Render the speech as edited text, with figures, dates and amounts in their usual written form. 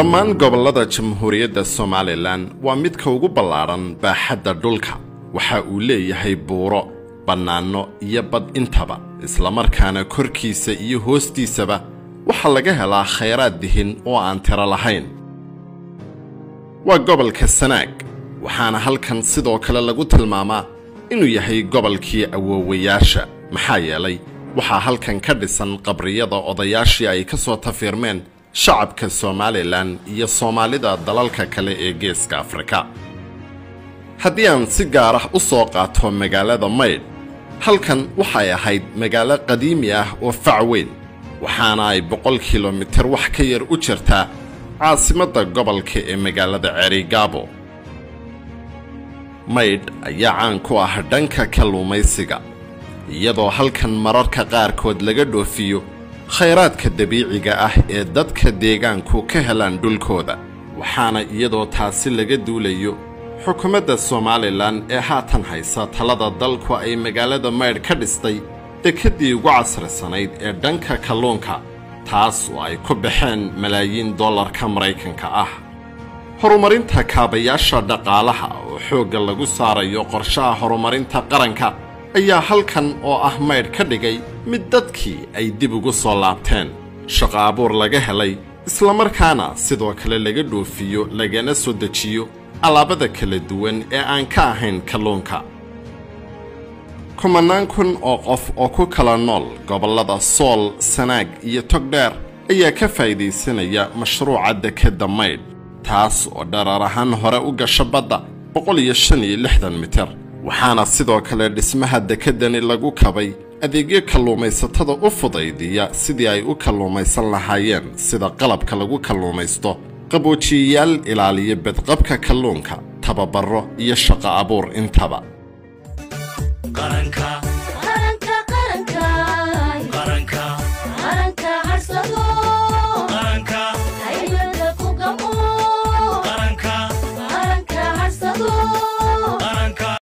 Dhammaan gobollada Jamhuuriyadda Somalilan waa midka ugu ballaadhan baaxadda dhulka. Waxa uu leeyahay buuro, bannaano iyo bad intaba, islamarkaana korkiisa iyo hoostiisaba waxaa laga helaa khayraad dihin oo aan tiro lahayn. Waa gobolka Sanaag, waxaana halkan sidoo kale lagu tilmaamaa inuu yahay gobolkii awoowayaasha, maxaa yeelay waxaa halkan ka dhisan qabriyada odayaashii ay ka soo tafiirmeen shacabka Somalilan iyo Soomaalida dalalka kale ee Geeska Afrika. Haddii aan si gaar ah u soo qaato magaalada Maydh, halkan waxay ahayd magaalo qadiimi ah oo fac weyn, waxaana ay 100 kilomitir wax ka yar u jirtaa caasimadda gobolka ee magaalada Ceerigaabo. Maydh ayaa caan ku ah dhanka kalluumaysiga, iyadoo halkan mararka qaarkood laga dhoofiyo khayraadka dabiiciga ah ee dadka deegaanku ka helaan dhulkooda. Waxaana iyadoo taasi laga duulayo xukuumadda Somalilan ee haatan haysa talada dalku ay magaalada Maydh ka dhistay dekeddii ugu casrisanayd ee dhanka kalluunka, taas oo ay ku baxeen malaayiin dollarka Maraykanka ah. Horumarinta kaabayaasha dhaqaalaha oo xoogga lagu saarayo qorshaha horumarinta qaranka ayaa halkan oo ah Maydh ka dhigay mid dadkii ay dib ugu soo laabteen, shaqo abuur laga helay, islamarkaana sidoo kale laga dhoofiyo lagana soo dejiyo alaabada kala duwan ee aan ka ahayn kalluunka. Kumanaan kun oo qof oo ku kala nool gobollada Sool, Sanaag iyo Togdheer ayaa ka faa'iidaysanaya mashruuca dekedda Maydh, taas oo dharar ahaan hore u gasha badda 165 mitir. Waxaana sidoo kale dhismaha dekeddani lagu kabay adeegyo kalluumaysatada u fudaydiya sidii ay u kalluumaysan lahaayeen, sida qalabka lagu kalluumaysto, qaboojiyayaal ilaaliya bedqabka kalluunka, tababaro iyo shaqo abuur intaba. Qaranka.